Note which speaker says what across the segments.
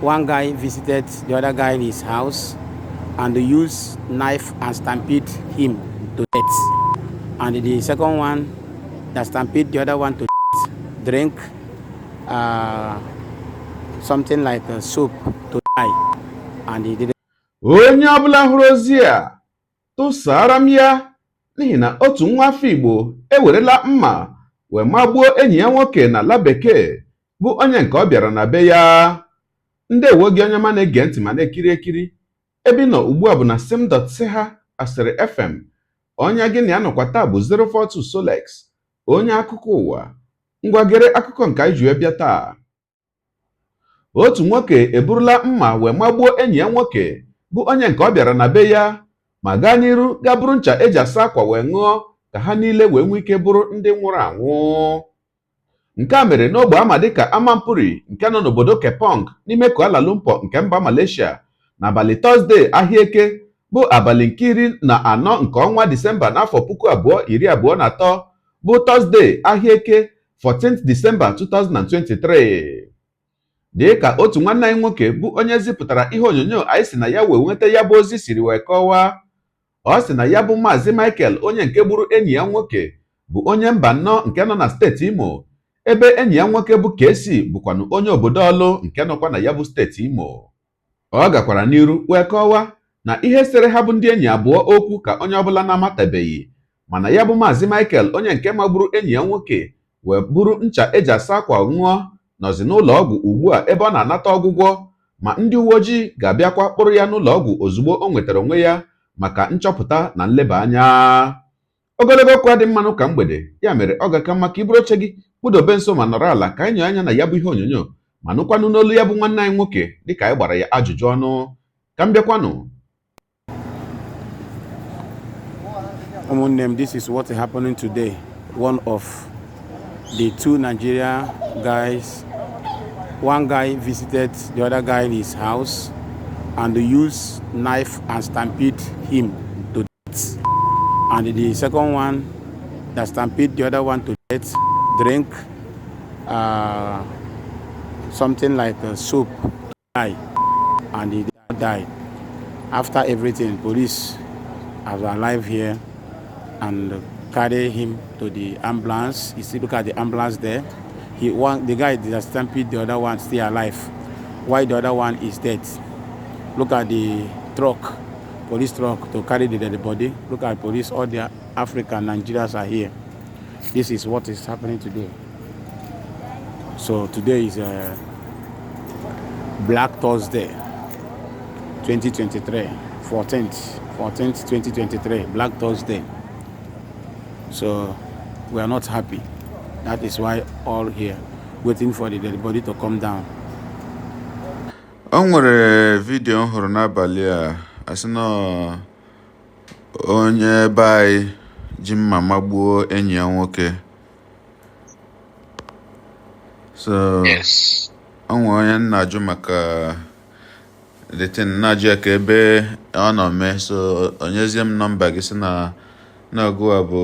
Speaker 1: One guy visited the other guy in his house and used knife and stampede him to death. And the second one that stampede the other one to death, drink something like a soap to die, and he didn't.
Speaker 2: Onye ọbụla hụrụ ozi a, tụsara m ya, n'ihi na otu nwa afọ Igbo ewerela mma wee magbuo enyi ya nwoke n'ala bekee, bụ onye nke ọ bịara na be ya. Ndewo gị, onye ọma na-ege ntị ma na-ekiri ekiri. Ebe ị nọ ugbu a bụ na sim.ha Asịrị FM. Onye gị na ya nọkwa taa bụ 042 Solex, onye akụkọ ụwa. Ngwa, gere akụkọ nke anyị ji wee bịa taa. Otu nwoke eburula mma wee magbuo enyi ya nwoke, bụ onye nke ọ bịara na be ya, ma gaa n'iru gaa buru ncha eji asa akwa wee ṅụọ, ka ha niile wee nwee ike bụrụ ndị nwụrụ anwụ. Nke a mere n'ogbe ama dịka Amampuri, nke nọ n'obodo Kepong, n'ime Kuala Lumpur nke mba Malaysia, n'abalị Tọzdee, ahịa Eke, bụ abalị nke 14 nke ọnwa Disemba n'afọ 2023, bụ Tọzdee, ahịa Eke, 14th December 2023. Dị ka otu nwanne anyị nwoke, bụ onye zipụtara ihe onyonyo anyị si na ya wee nweta ya bụ ozi, siri wee kọwaa, ọ sị na ya bụ Maazị Michael, onye nke gburu enyi ya nwoke, bụ onye mba nnọọ nke nọ na steeti Imo, ebe enyi ya nwoke bụ KC bụkwanụ onye obodo Ọlụ nke nọkwa na ya bụ steeti Imo. Ọ gakwara n'iru wee kọwaa na ihe sere ha bụ ndị enyi abụọ okwu ka onye ọbụla na-amatabeghị, mana ya bụ Maazị Michael, onye nke magburu enyi ya nwoke wee buru ncha eji asa akwa ṅụọ, nọzi n'ụlọ ọgwụ ugbu a ebe ọ na-anata ọgwụgwọ, ma ndị uwe ojii ga-abịakwa kpụrụ ya n'ụlọ ọgwụ ozugbo o nwetara onwe ya maka nchọpụta na nleba anya. Ogologo okwu adị mmanụ ka mgbede ya, mere ọ ga-aka mma ka iburu oche gị kpụdobe nso ma nọrọ ala ka anyị nyoo anya na ya bụ ihe onyonyo, ma nụkwanụ n'olu ya bụ nwanne anyị nwoke dịka anyị gbara ya ajụjụ ọnụ. Ka m bịakwanụ.
Speaker 1: Ụmụnne m, this is what is happening today. One of the two Nigeria guys, one guy visited the other guy in his house and used knife and stampede him to death. And the second one that stampede the other one to death, drink something like a soap to die, and he died. After everything, police have arrived here and carry him to the ambulance. You see, look at the ambulance there. He one the guy that stampede the other one still alive, while the other one is dead. Look at the truck, police truck to carry the dead body. Look at police, all the African Nigerians are here. This is what is happening today. So today is Black Thursday, 2023, 14th, 2023, Black Thursday. So we are not happy. That is why all here waiting for the dead body to come down.
Speaker 2: O nwere video m hụrụ n'abalị a, asị na onye be anyị ji mma magbuo enyi ya nwoke. So
Speaker 3: Yes.
Speaker 2: o nwere onye m na-ajụ maka the thing, na-ajụ ya ka ebe ọ nọ mee. So onyezie m nọmba gị, sị na na ọgụwa bụ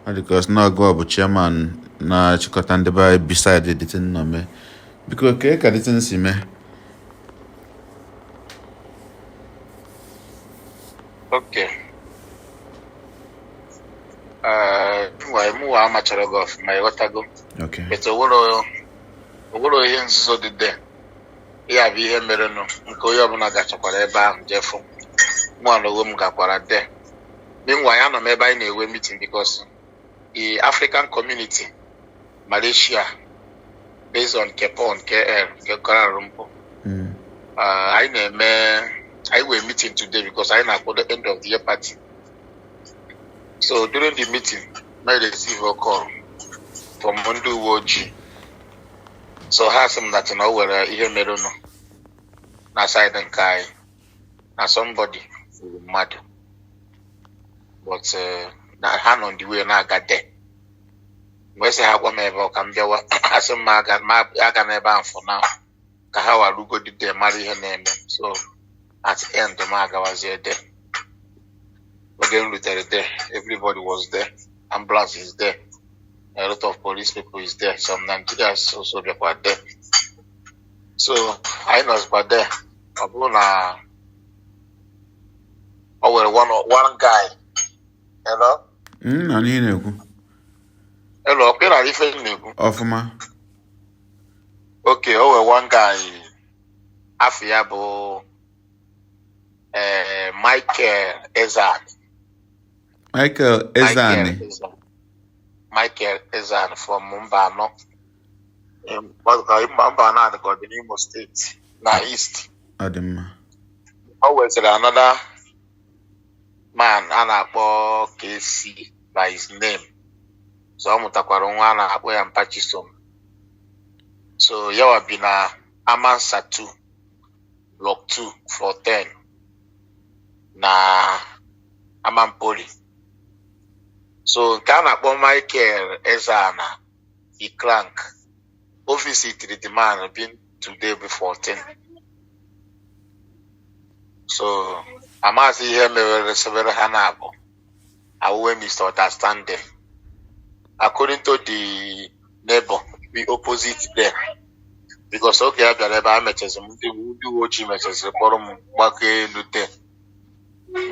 Speaker 2: ọ dị ka ọ sị na ọgụwa bụ chairman na-achịkọta ndị be anyị beside the thing nọ mee. Biko, kee ka the thing si mee?
Speaker 3: Okay. Mụnwa amachara gị ọfụma, ịghọtago?
Speaker 2: Okay.
Speaker 3: But owero ihe nzuzo dị there. Ya bụ ihe merenụ nke onye ọbụla gachakwara ebe ahụ jefụ. Mụnwa na onwe m gakwara there. Meanwhile, anọ m ebe anyị na-enwe meeting because the African community Malaysia, based on Kepong, KL, nke Kuala Lumpur. Anyị na-eme, anyị nwere meeting today because anyị na-akwado end of the year party. So during the meeting, I receive a call from ndị uwe ojii. So ha sị m that na o nwere ihe merenụ na side nke anyị, na somebody gburu mmadụ, but na ha nọ on the way na-aga there. Mgbe sị ha gwa m ebe ọ ka m bịawa, ha sị m ma aga n'ebe ahụ for now, ka ha warugodi there mara ihe na-eme. So at the end, m agawazie there. Oge m rutere there, everybody was there, ambulance is there, a lot of police people is there, some Nigerians also bịakwa there. So anyị nọzikwa there, ọ bụrụ na o nwere one guy. Hello?
Speaker 1: Nna, n'ihe na-ekwu.
Speaker 3: Hello, ọkwa ị na ife m na-ekwu?
Speaker 1: Ọfụma.
Speaker 3: Okay, o nwere one guy afọ ya bụ Michael Ezan.
Speaker 2: Michael Ezeani.
Speaker 3: Michael Ezan. Michael Ezan from Mba Anọ. Mba Anọ a dịka ọ dị n'Imo Steeti na East.
Speaker 1: Ọ dị mma.
Speaker 3: O wetara another man a na-akpọ KC by his name. So ọ mụtakwara nwa a na-akpọ ya Mpachisom. So yawa bi na Amansa 2, Block 2, floor 10 na Amampoli. So nke a na-akpọ Michael Ezeana Ikrank o visitiri the man been today be 14. So amaghịzi ihe mewere sebere ha na-abụ awuwe misunderstanding. According to the neighbor be opposite there, because oge ya bịara ebe a mechaziri m, ndị uwe ojii mechaziri kpọrọ m gbago elu te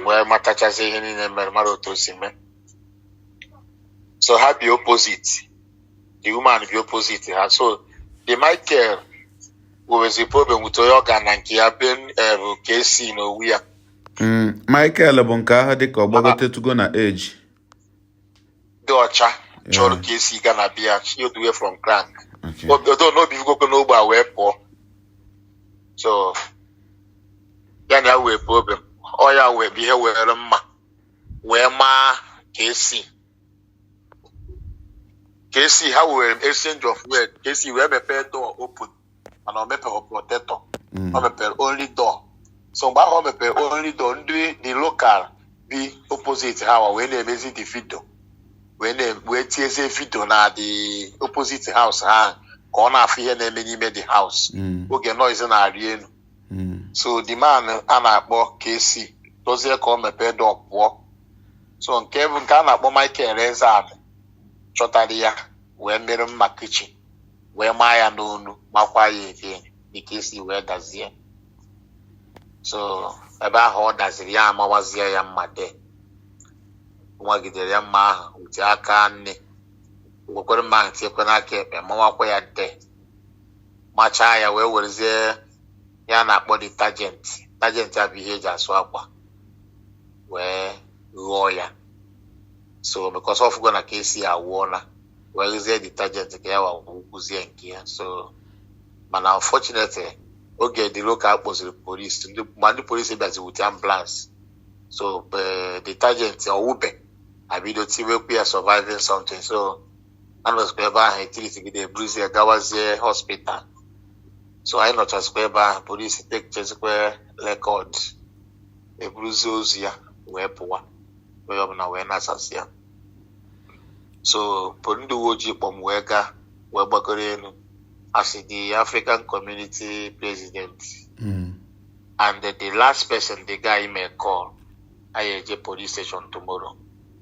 Speaker 3: wee matachazi ihe niile mere, mara otu o si mee. So ha bi opposite, the woman bi opposite ha. So the Michael wewezi problem with onye ọ ga na nke ya be bụ KC na owu ya.
Speaker 2: Michael bụ nke ahụ dịka ọ gbagotetugo na age.
Speaker 3: Dị ọcha chọrọ ka esi ga na bịa chi oduwe from crank.
Speaker 1: Okay.
Speaker 3: Odo n'obi gwokwe n'ogbe a wee pụọ. So ya na ya wee problem, ọ ya wee bụ ihe were mma wee maa ka esi ha were exchange of word. Ka esi wee mepee door open, mana o mepeghị protector. O mepere only door. So mgbe ahụ o mepere only door, ndị the local bi opposite ha wee na-emezi the video, wee tiezie video na the opposite house ha ka ọ na-afụ ihe na-eme n'ime the house oge noise na-arị elu. So the man a na-akpọ KC dozie ka o mepee door pụọ. So nke bụ nke a na-akpọ Michael Ezeani chọtara ya wee mere mma kichin wee maa ya n'onu, makwa ya eke dịka esi wee dazie. So ebe ahụ ọ daziri ya, amawazie ya mma de nwagidere ya mma ahụ ute aka nne, wekwere mma ahụ tinyekwe n'aka ekpe, mawakwa ya de, machaa ya, wee werezie ya na-akpọ detergent. Detergent a bụ ihe eji asụ akwa, wee ghọọ ya. So because of na ka esi awụọla, wee ghezie detergent ka ya wa gwuzie nke ya. So mana unfortunately, oge dị local kpọziri polisi, ndị ma ndị polisi bịazi with ambulance. So detergent ọwụbe abido tiwekwu ya surviving something. So anọzikwa ebe ahụ etiritigide eburuzie gawazie hospital. So anyị nọchazikwa ebe ahụ, polisi tekchezikwa record, eburuzie ozu ya wee pụwa, onye ọbụla wee nasasị ya. So ndị uwe ojii kpọm wee gaa wee gbagoro elu as the African Community President and the last person the guy may call, anyị eje police station tomorrow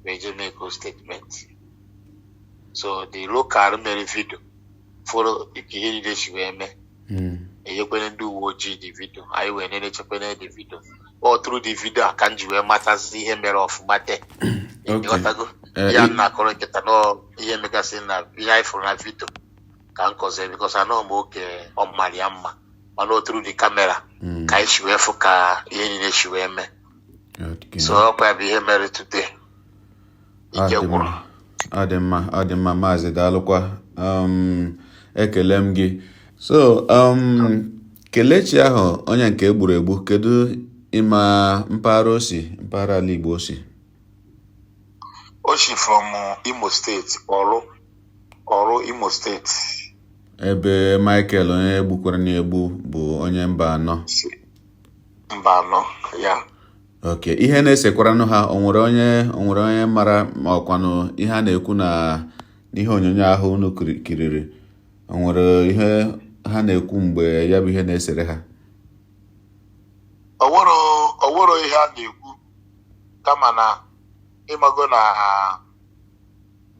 Speaker 3: wee je make a statement. So the local mere video fọrọ ka ihe niile si wee mee, enyekwere ndị uwe ojii the video, anyị wee nenechekwene the video. Ọ through the video a ka m ji wee matazi ihe mere ọfụma de. Ịghọtago? Ya na akọrọ nkịta nọ ihe megasị na ihe anyị fụrụ na video ka m kọzie, because anọ m oge ọ mara ya mma, mana o through the camera ka anyị si wee fụ ka ihe niile si wee mee. So ọkwa ya bụ ihe mere today.
Speaker 2: Ọ
Speaker 3: Ike
Speaker 2: dị
Speaker 3: gwụrụ.
Speaker 2: mma, ọ dị mma, ọ dị mma, maazị, daalụkwa. Ekele m gị. So Kelechi ahụ, onye nke egburu egbu, kedu ịma mpaghara o si, mpaghara ala Igbo o si?
Speaker 3: O si from Imo Steeti, Ọrụ, Imo Steeti.
Speaker 2: Ebe Michael onye gbukwara na-egbu bụ onye mba anọ.
Speaker 3: Si mba anọ ya.
Speaker 2: Ok, ihe na-esekwaranụ ha, o nwere onye mara ma ọkwanụ ihe a na-ekwu na n'ihe onyonyo ahụ unu kiriri, o nwere ihe ha na-ekwu mgbe ya bụ ihe na-esere ha?
Speaker 3: Owero ihe a na-ekwu, kama na ịmago na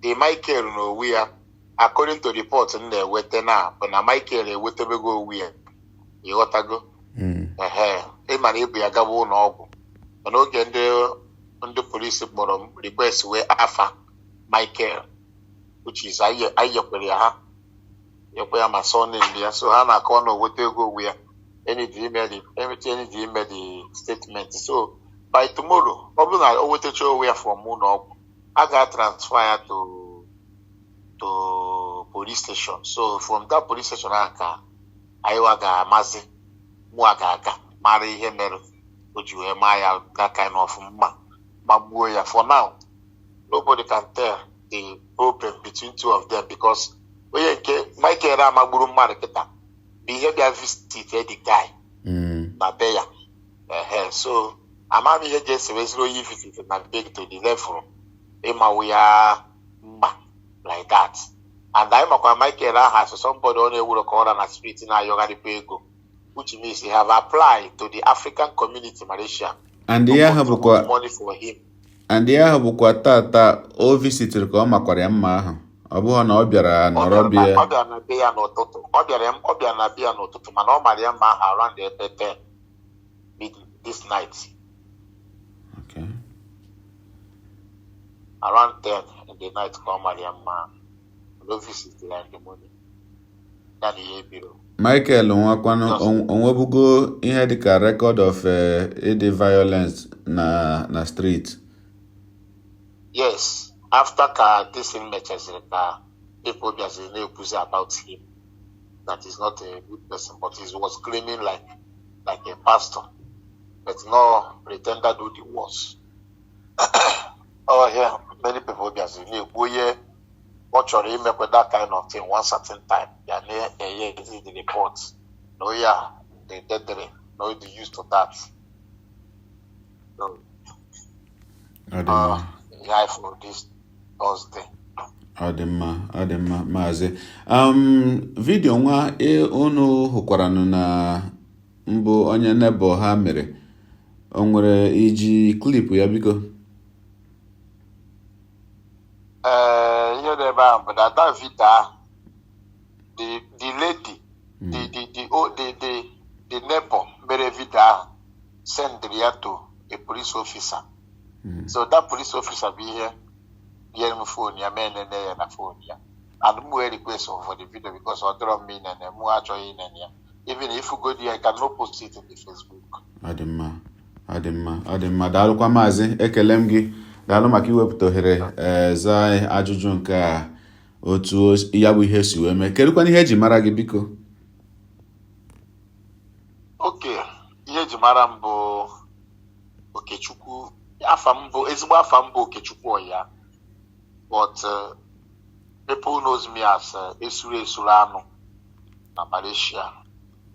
Speaker 3: the Michael na owu ya, according to report m na-eweta na bụ na Michael ewetebego owu ya. Ịghọtago? Ehe, ịma na ibu ya gaba ụlọ ọgwụ, mana oge ndị polisi kpọrọ m request wee afa Michael, which is anyị nyekwere ya, ha nyekwa ya ma surname ya. So ha na-akọ na oweta ego onwe ya any the ime the statement. So by tomorrow, ọ bụrụ na o wetacha onwe ya from ụlọ ọgwụ, a ga-transfer ya to police station. So from that police station ahụ ka anyị wa ga-amazi, mụ a ga-aga mara ihe mere o ji wee maa ya that kind of mma, magbuo ya. For now, nobody can tell the problem between two of them, because onye nke Michael amagburu mmadụ kịta bụ ihe bịa visit the guy na be ya. Ehe, so ama m ihe ga-eseweziri onye visit na be to the level ịmawu ya mma like that. And anyị makwa Michael ahụ as somebody ọ na-ewuro ka ọra na street na-ayọgharịkwa ego, which means he have applied to the African Community Malaysia
Speaker 2: And
Speaker 3: to
Speaker 2: ihe ahụ
Speaker 3: contribute
Speaker 2: bụkwa
Speaker 3: money for him.
Speaker 2: And ihe ahụ bụkwa tata o visitiri ka ọ makwara ya mma ahụ, ọ bụghị na ọ bịara
Speaker 3: Ọ
Speaker 2: nọrọ
Speaker 3: bịara na
Speaker 2: bịa.
Speaker 3: Ọ bịara na be ya n'ụtụtụ. Ọ bịara na be ya n'ụtụtụ, mana ọ mara ya mma ahụ around ebe 10 mid this night. Around 10 in the night ka ọ mara ya mma ahụ. No visit ya in the morning ya na ihe biro.
Speaker 2: Michael nwakwanụ
Speaker 3: Just
Speaker 2: onwebugo ihe dịka record of ịdị violence na street?
Speaker 3: Yes, after ka this thing mechaziri ka people bịaziri na-ekwuzi about him, that he's not a good person, but he was claiming like a pastor, but no pretender do the worst. Oh yeah, many people bịaziri na-ekwu onye ọ chọrọ imekwa that kind of thing one certain time ya na-enye the report na onye a dị dedere na ọ dị used to that. So
Speaker 2: Ọ dị mma.
Speaker 3: Ihe anyị fụrụ this Thursday.
Speaker 2: Ọ dị mma, ọ dị mma, maazị. Video nwa unu hụkwaranụ na mbụ onye neighbour ha mere, o nwere iji clip ya, biko?
Speaker 3: Ee, ihe dị ebe ahụ bụ na that video ahụ, the lady, the oh, the neighbor mere video ahụ sendịrị ya to a police officer. So that police officer bụ ihe nyere m phone ya mee nene ya na phone ya, and m wee request for the video because ọ dịrọ mma inene, mụ achọghị inene ya. Even if you go there, I cannot post it in the Facebook.
Speaker 2: Ọ dị mma, ọ dị mma, ọ dị mma. Daalụkwa, maazị, ekele m gị. Daalụ maka iwepụta ohere ee zaa anyị ajụjụ nke a, otu ya bụ ihe si wee mee. Kedụkwana ihe eji mara gị, biko?
Speaker 3: Oke, ihe eji mara m bụ Okechukwu. Afa m bụ, ezigbo afa m bụ Okechukwu Ọya, but people knows me as Esuru Esuru Anụ na Malaysia.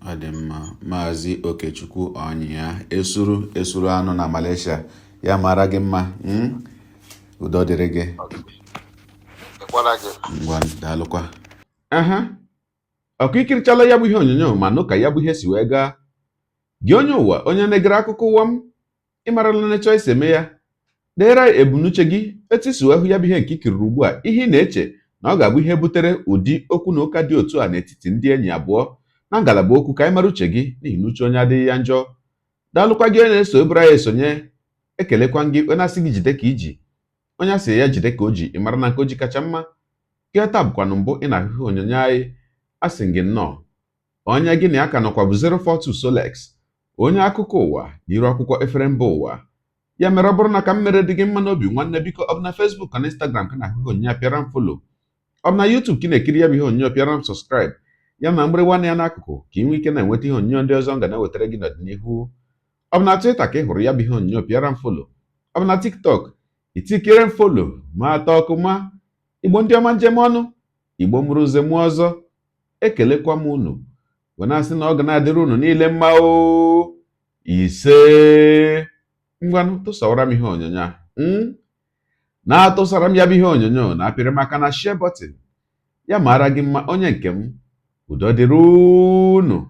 Speaker 2: Ọ dị mma, Maazị Okechukwu Ọnyịa, Esuru Esuru Anụ na Malaysia. Ya mara gị mma. Udo dịrị gị.
Speaker 3: Dịkwara gị.
Speaker 2: Ngwa, daalụkwa. Aha ọkụ ikirichala ya bụ ihe onyonyo ma nụ ka ya bụ ihe si wee gaa. Gị onye ụwa, onye na-egere akụkọ ụwa m, ịmarala na chọọ isi eme ya, deere anyị ebumnuche gị, etu isi wee hụ ya bụ ihe nke ikiriri ugbu a, ihe ị na-eche na ọ ga-abụ ihe butere ụdị okwu na ụka dị otu a n'etiti ndị enyi abụọ na ngalaba okwu, ka anyị mara uche gị, n'ihi na uche onye adịghị ya njọ. Daalụkwa gị onye na-eso eburu anyị esonye. Ekelekwa gị onye asị gị jide ka iji, onye asị ya jide ka o ji, ị mara na nke o ji kacha mma. Gị taa bụkwanụ mbụ ị na-ahụ ihe onyonyo anyị, asị gị nnọọ. Onye gị na ya ka nọkwa bụ 042 Solex, onye akụkọ ụwa n'iru akwụkwọ efere mba ụwa. Ya mere, ọ bụrụ na ka m mere dị gị mma n'obi, nwanne, biko, ọ bụ na Facebook na Instagram ka na-ahụ ihe onyonyo a, pịara m follow. Ọ bụ na YouTube ka ị na-ekiri ya bụ ihe onyonyo, pịara m subscribe ya na mgbịrịgba ya n'akụkụ, ka ị nwee ike na-enweta ihe onyonyo ndị ọzọ m ga na-ewetara gị n'ọdịnihu. Ọ bụ na Twitter ka ị hụrụ ya bụ ihe onyonyo, pịara m follow. Ọ bụ na TikTok, itikere m follow ma atọ ọkụ. Ma Igbo ndị ọma, njem ọnụ Igbo mụrụ nze mụọ ọzọ, ekelekwa m unu wee na-asị na ọ ga na-adịrị unu niile mma o. Ise, ngwanụ, tụsawara m ihe onyonyo a, na-atụsara m ya bụ ihe onyonyo, na-apịrị m aka na share button. Ya mara gị mma, onye nke m. Udo dịrị unu.